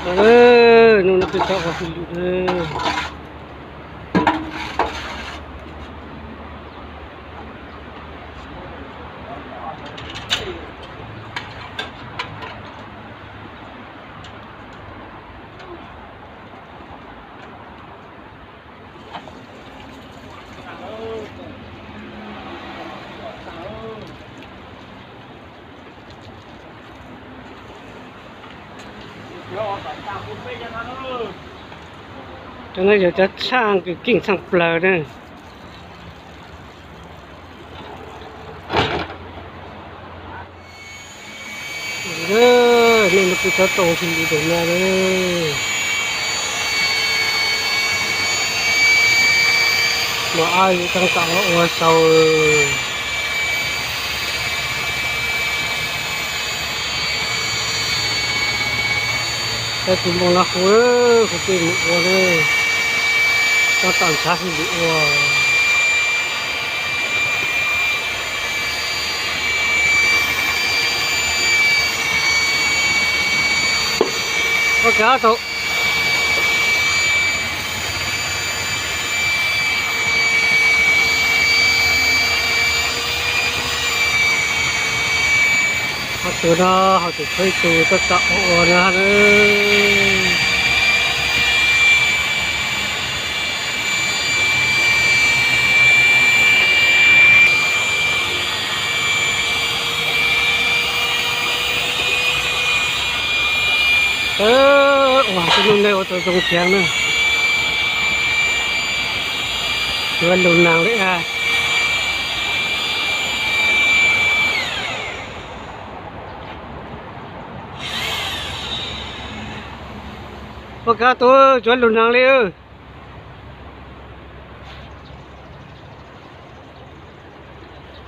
Hnub no peb tso ua hauj lwm na. Cov no yog cov tshaaj kws keej tshaj plaws na. Nej no kuj txhob tau hwj li tus no na. Mas ab yus coj tam los ua sau. Saib tus npoo no hu, hu peb mus ua na. Coj tam ntshav hwj li ua. Ua kiag tau. Ho tus no, ho tus peb tus toj tam ua no. Ua, tej lub neej ua tau zoo thiab na. Yuav lug naag li a. Ua kiag tus, yuav lug naag li.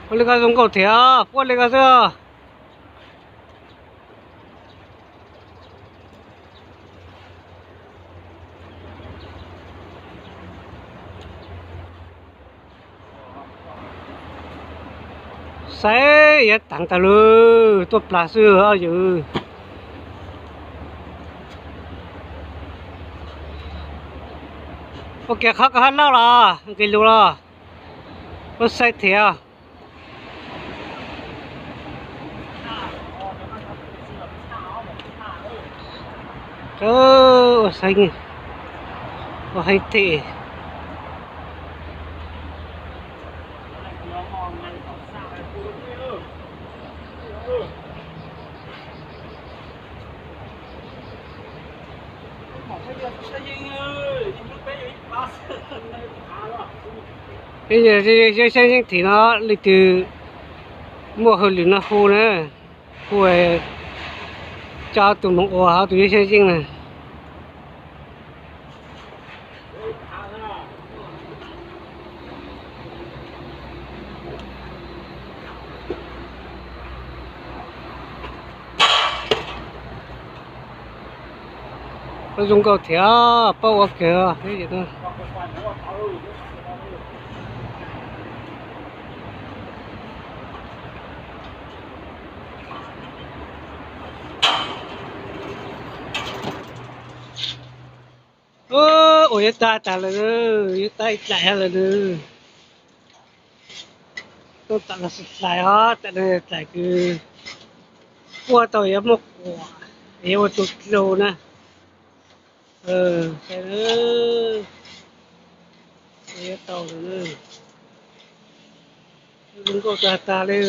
Ua li ko zoo nkauj thiab, puab li ko xwb. Saib yav taag tas lawm, tuaj plag xwb os yawg. Ua kiag qhov ko hab lauj los nqis lug los, puab saib thiab. Ua heev tiag. Peb yog saib yeeb thim no leej twg muaj hauj lwm no hu na, hu coj tus moog ua hab tus yeeb saib yeeb na. Zoo nkauj thiab, paub ua kawg. Ua yuav tag tas lawm, yuav tag ib dlaim hab lawm na. Tuaj tam no xwb dlaim os, tam no dlaim kws puab tau yuav muaj quas, yuav ua tug dlug na. Yuav tau lawm, zoo nkauj tag tag li.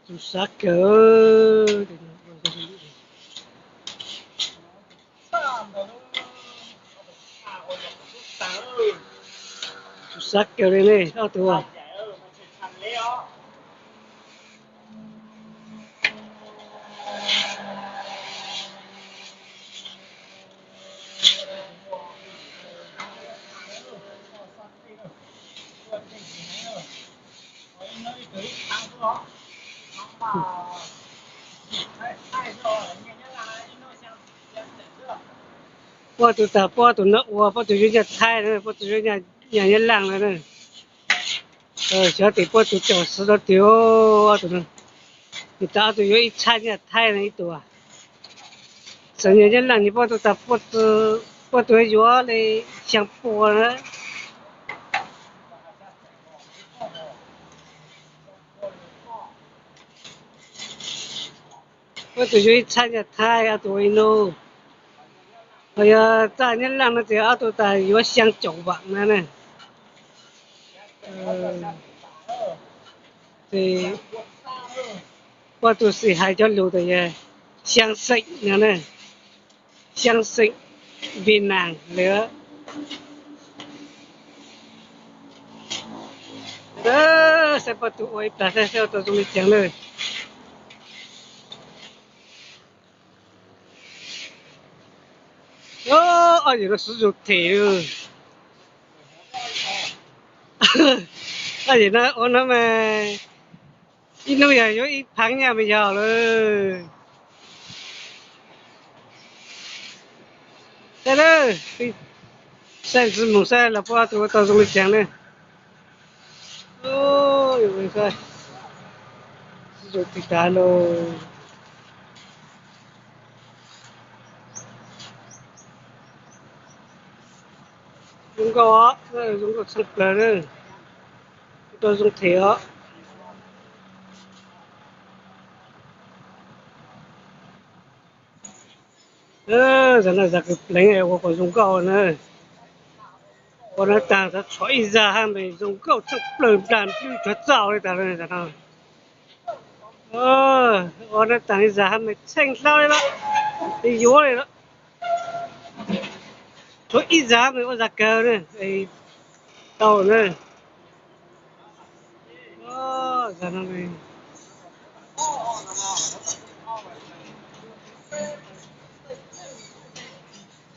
Tus sab kawg. Tus sab kawg li ne, ob tug. Puab tus tas puab tus no ua puab tus yuav nyaj Thaib na, puab tus yuav nyaj Nyab Laj no na. Xyov tes puab tus coj xwb rau tiag, ob tug no. Nws tas ob tug yuav ib txhab nyaj Thaib no ib tug. Xyov nyaj Nyab Laj nws puab tus tas puab tus yuav li xyaa pua na. Ob tug yuav ib txhab nyaj Thaib, ob tug ua ib nub. Ho yog txaj Nyab Laj no ces ob tug tas yuav xyaa caum vaam na ne. Ces puab tus xim hais cov lus tas yog xyaa xeem no ne, xyaa xeem Việt Nam lawm. Saib puab tus ua ib plag saib saib ua tau zoo li caag lawm. Ob yawm no sib zug them. Ob yawm no ua no mas ib nub yog yuav ib phaav nyaj mas yog lawm. Saib, saib ntxiv moog saib los puab tus ua tau zoo li caag ne. Sib zug tig tag lawm. Zoo nkauj os, zoo nkauj tshaj plawg na. Ua tau zoo them os. Zag no zag kws pleev ua kom zoo nkauj na. Ua no taag txhua ib zag hab mas zoo nkauj tshaj plawg nplaag nplwb cuag txaus li tas no. Ua no taag ib zag hab mas tsheej dlhau li lawm, yuav li lawm. Tshuav ib zag mas ua zag kawg na, tau na.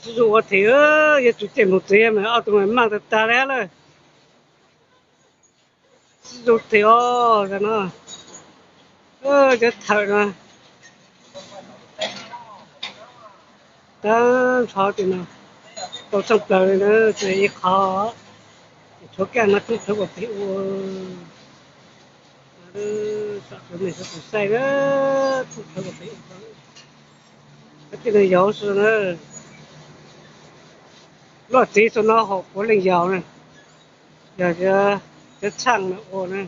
Sib zug ua them, yuav tsum caij moog txiv mas ob tug mas maaj tag tag li lawm. Sib zug them os, zag no cov thawm no taag nrho tim no tau tshaj plawg li na, tsis ib qho, tshuav kaaj no tub thawv kuas pem ua, tsom tshuav mej suav tus saib na, tub thawv kuas pem ua, tej no yog na, luaj txiv txhua no haum puav leej yog na, yog cov tshaaj no ua na.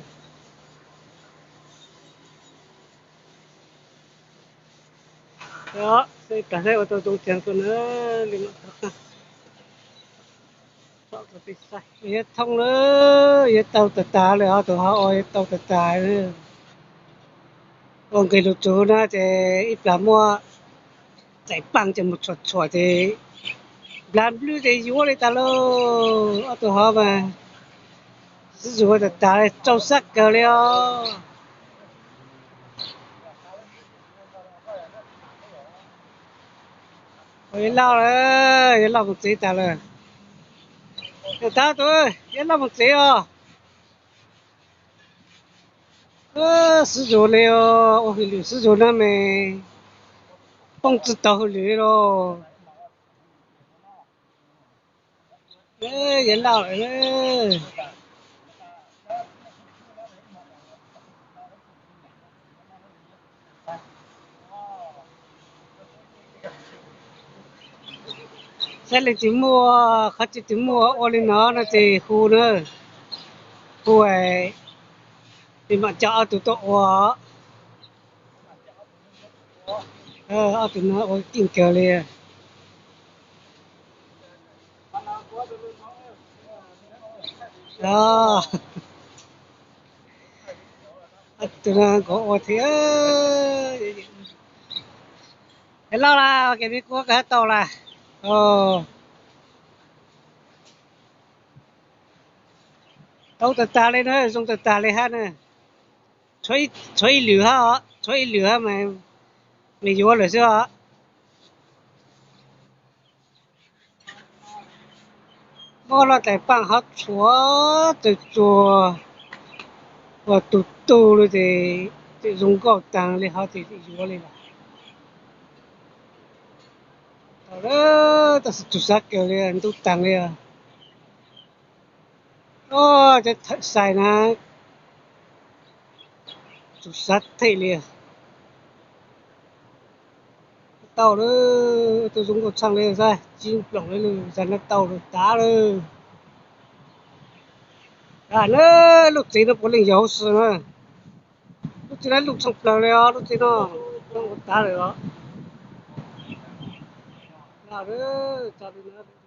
Saib tas saib ua tau zoo caag txug na, li no tau. Yuav thoob lawm, yuav tau tag tag lawm, ob tug hov ua yuav tau tag tag. Ua nqis lug txug na ces ib plag muaj txais paaj ces mus tshuam tshuam ces nplaag nplwb ces yuav li tas lauj. Ob tug hov mas sib zug ua tag tag li, rau sab kawg li os. Ua yuav lauj lawm, yuav lauj moog txiv tas lawm. Tag tug, yuav lauj moog txiv os. Sib zug li, ua hauj lwm sib zug na mas poob tsi taug hauj lwm li lauj. Yuav lauj lawm. Saib leej twg muaj qhov twg muaj ua li no no ces hu na, hu es mam coj ob tug tuaj ua. Ob tug no ua keej kawg li. Ob tug no nkawd ua thiab. Es lauj las, kev me kuab kawg tau las. Tau tag tag li na, zoo tag tag li hab na. Tshuav ib lwm hab, tshuav ib lwm hab mas, mas yuav lawm xwb os. Ob lub tais paaj hov tshuav txawg tsuag, ua tug tug li ces tseem zoo nkauj taag li hov ces yuav li lawm. Tau lawm, tab sis tug sab kawg li, ntub taag li. Cov thawm xais na, tug sab them li. Tau lawm, tug zoo nkauj tshaaj li, sab tsib nploos li lawm, zag no tau lawm, tav lawm. Lub tsev no puav leej yog hauv si na. Lub tsev no luj tshaaj plawg li os, lub tsev no, tav lawm os. Tso li no.